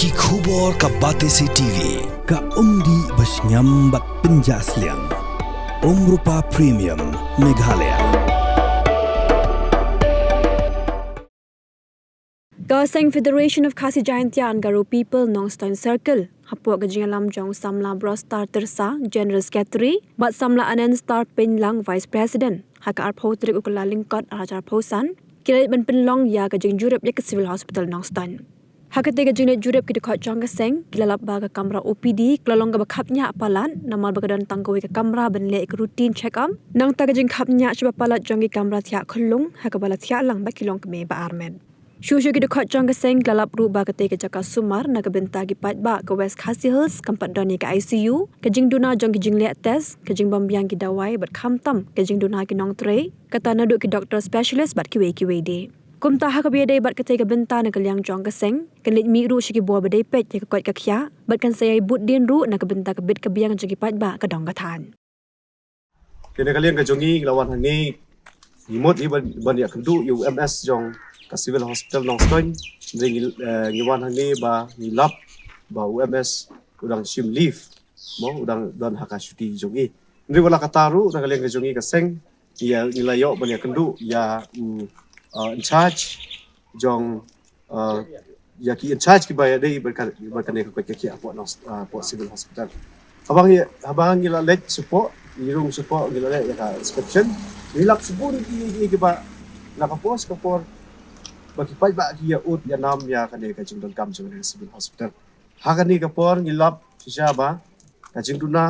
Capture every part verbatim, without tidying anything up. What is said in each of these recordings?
Ki khubor ka Batesi T V, ka umdih ba shngiam bad pynjah sliang. Umrupa Premium, Meghalaya. Ka seng Federation of Khasi Jaintia and Garo People Nongstoiñ Circle, hapoh ka jingïalam jong u samla Brostar Tyrsa, General Secretary, bad samla Anand Star Pynlang, Vice President, ha ka arphew tarik u Kyllalyngkot arhajar arphew san, ki la leit ban pynlong ïa ka jingjurip ïa ka Civil Hospital Nongstoiñ. Ha katei ka jingleit jurip, ki dkhot jong ka seng ki la lap ba ka kamra O P D ka la long kaba khapngiah palat, namar ba ka don tang kawei ka kamra ban leh ïa ka routine check up. Nangta ka jingkhapngiah shibun palat jong ki kamra thiah khyllung, ha kaba la thiah lang ba ki longkmie ba ar met. Shuh shuh ki dkhot jong ka seng ki la lap ruh ba katei ka jaka sumar na ka bynta ki paidbah ka West Khasi Hills kam pat don ïa ka I C U, ka jingduna jong ki jingleh test, ka jingbym biang ki dawai bad khamtam ka jingduna ki nongtrei, kata naduh ki doktor specialist bad kiwei kiwei de. Kumta ha kaba ïadei bad katei ka bynta na ka liang jong ka seng, kan leit mih ruh sha ki bor ba dei peit ïa ka koit ka khiah, bad kan sa ïai bud dien ruh na ka bynta ka bit ka biang jong ki paidbah ka dong ka thaiñ. Te na ka liang ka jong ngi, ngi la wan hangne, ngi mut hi ban, ban ïakynduh ïa u M S jong ka Civil Hospital Nongstoiñ. Hynrei ngi, eh, ngi wan hangne ba ngi lap ba u M S u dang shim leave, mo, u dang don ha ka shuti jong ngi. Hynrei wat la katta ruh, na ka liang ka jong ngi ka seng, ngi, ngi la ïoh ban ïakynduh ïa u, uh, in charge jong, uh, ïa ki in charge kiba ïadei bad ka, bad kane ka koit ka khiah hapoh nos-, uh, hapoh Civil Hospital. Haba ngi, haba ngi la leit shapoh, ngi rung shapoh, ngi la leit ïa ka inspection, ngi lap shibun ki, ki, kiba na ka por sha ka por ba ki paidbah ki ïa ud ïa nam ïa kane ka jingdonkam jong kane ka Civil Hospital. Ha kane ka por ngi lap shisha ba ka jingduna,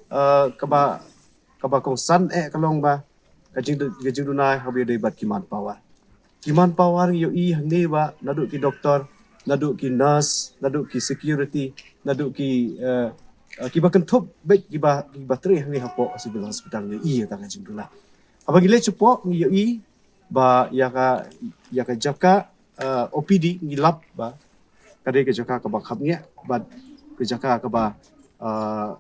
uh, kaba, kaba kongsan eh ka long ba ka jing, ka jingduna haba ïadei bad ki manpower. Ki manpower ngi ïohi hangne ba naduh ki doktor, naduh ki nurse, naduh ki security, naduh ki, eh, eh, kiba kynthup bad kiba, kiba trei hangne hapoh Civil Hospital ngi ïohi ïa ka jingduna. Haba ngi leit shapoh ngi ïohi ba ïa ka, ïa ka jaka, uh, O P D ngi lap ba ka dei ka jaka kaba khapngiah bad ka jaka kaba, uh,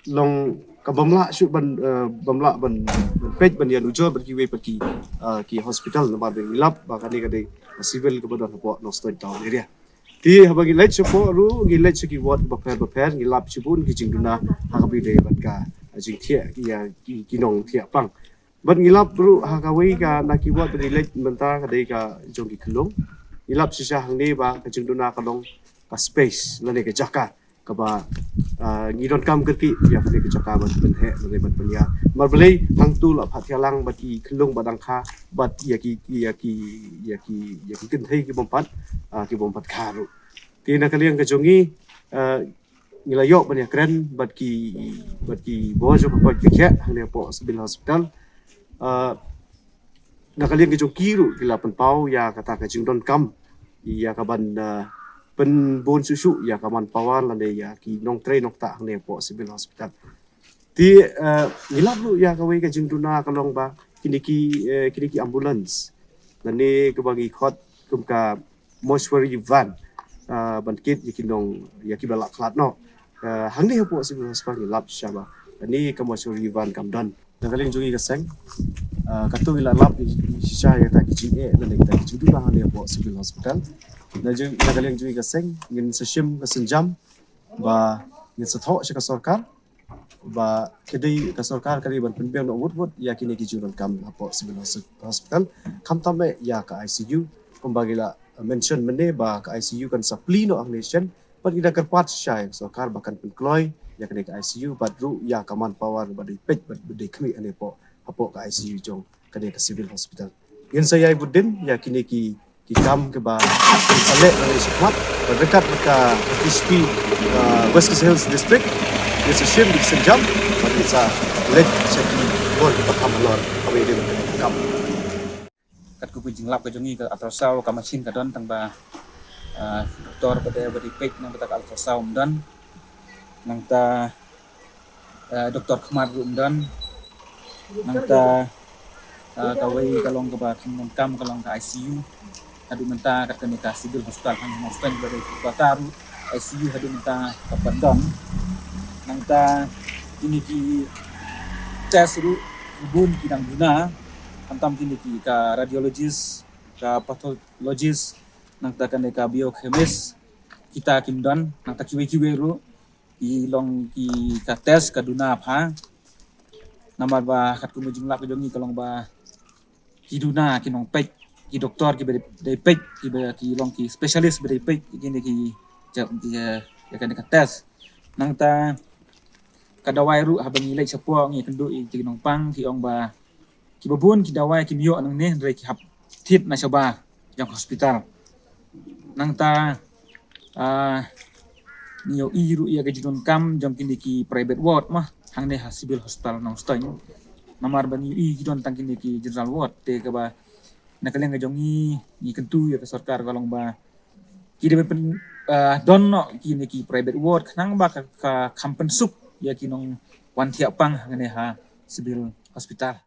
long kaba ym lah shuh ban, uh, bym lah ban, ban peit ban ïanujor bad kiwei pat ki, uh, ki hospital, namar ba ngi lap ba kane ka dei ka civil kaba don hapoh Nongstoiñ town area. Te haba ngi leit shapoh ruh ngi leit sha ki ward bapher bapher, ngi lap shibun ki jingduna ha kaba ïadei bad ka jingthiah ïa ki, ki nongthiah pang. Bad ngi lap ruh ha kawei ka na ki ward ba ngi leit mynta ka dei ka jong ki khyllung. Ngi lap shisha hangne ba ka jingduna ka long ka space lane ka jaka kaba, ah, ngi donkam kyrkieh ïa kane ka jaka ban pynheh lane ban pynïar. Namar balei hangto la phah thiah lang bad ki khyllung ba dang kha bad ïa ki, ïa ki, ïa ki, ïa ki kynthei ki bym pat, ah, ki bym pat kha ruh. Te na ka liang ka jong ngi, ah, ngi la ïoh ban ïakren bad ki, bad ki bor jong ka koit ka khiah hangne hapoh Civil Hospital. Ah, na ka liang ka jong ki ruh ki la pynpaw ïa kata ka jingdonkam ïa ka ban, ah, pynbun shuh shuh ïa ka manpower lane ïa ki nongtrei nongktah hangne hapoh Civil Hospital. Te, eh, ngi lap ruh ïa kawei ka jingduna ka long ba kine ki, eh, kine ki ambulance lane kaba ngi khot kum ka mortuary van, eh, ban kit ïa ki nong, ïa kiba la khlad noh. Eh, hangne hapoh Civil Hospital ngi lap shisha ba kane ka mortuary van kam don. Na ka liang jong ngi ka seng, eh, katto ngi la lap shisha ïa kata ki jingeh lane kita ki jingduna hangne hapoh Civil Hospital. Na jong, na ka liang jong ngi ka seng ngin sa shim ka sienjam ba ngin sa thoh sha ka sorkar ba ka dei ka sorkar ka dei ban pynbiang noh wut wut ïa kine ki jingdonkam hapoh Civil Hos-, Hospital, khamtam eh ïa ka I C U. Kumba ngi la mention mynne ba ka I C U kan sa plie noh hangne shen, bad ngi da kyrpad shisha ïa ka sorkar ba kan pynkloi ïa kane ka I C U bad ruh ïa ka manpower ba dei peit bad ba dei khmih hangne hapoh, hapoh ka I C U jong kane ka Civil Hospital. Ngin sa ïai bud dien ïa kine ki, ki kam kiba ngin sa leh lane shakhmat, bad ryngkat bad ka H P, uh, West Khasi Hills District, ngin sa shim ki sienjam bad ngin sa leit sha ki bor kiba kham halor kaba ïadei bad kane ka kam. Katkum ka jinglap ka jong ngi, ka ultrasound ka machine ka don, tang ba, uh, doktor ba dei, ba dei peit nang ba ta ka ultrasound ym don. Nangta, eh, doktor khmat ruh ym don. Nangta, eh, kawei ka long kaba kham donkam ka long ka I C U. Haduh mynta kat kane ka Civil Hospital, ha Nongstoiñ ba dei ka kata ruh I C U haduh mynta kam pat don. Nangta kine ki test ruh bun ki dang duna. Khamtam kine ki ka radiologist, ka pathologist, nangta kane ka biochemist. Kita kim don, nangta kiwei kiwei ruh ki long ki ka test ka duna bha. Namar ba katkum ka jinglap ka jong ngi ka long ba ki duna ki nongpeit, ki doktor kiba dei peit, kiba ki long ki specialist ba dei peit ïa kine ki, ïa kane ka test. Nangta ka dawai ruh haba ngi leit shapoh ngi kynduh ïa ki nongpang ki ong ba kiba bun ki dawai kim ïoh nangne hynrei ki hap thied na shabar jong hospital. Nangta ngi ïohi ruh ïa ka jingdonkam jong kine ki private ward ma hangne ha Civil Hospital Nongstoiñ. Namar ba ngi ïohi ki don tang kine ki general ward te kaba na ka liang ka jong ngi ngi kyntu ïa ka sorkar ka long ba ki dei ban pyn, don noh kine ki private ward khnang ba ka kham pynsuk ïa ki nongwan thiah pang hangne ha Civil Hospital.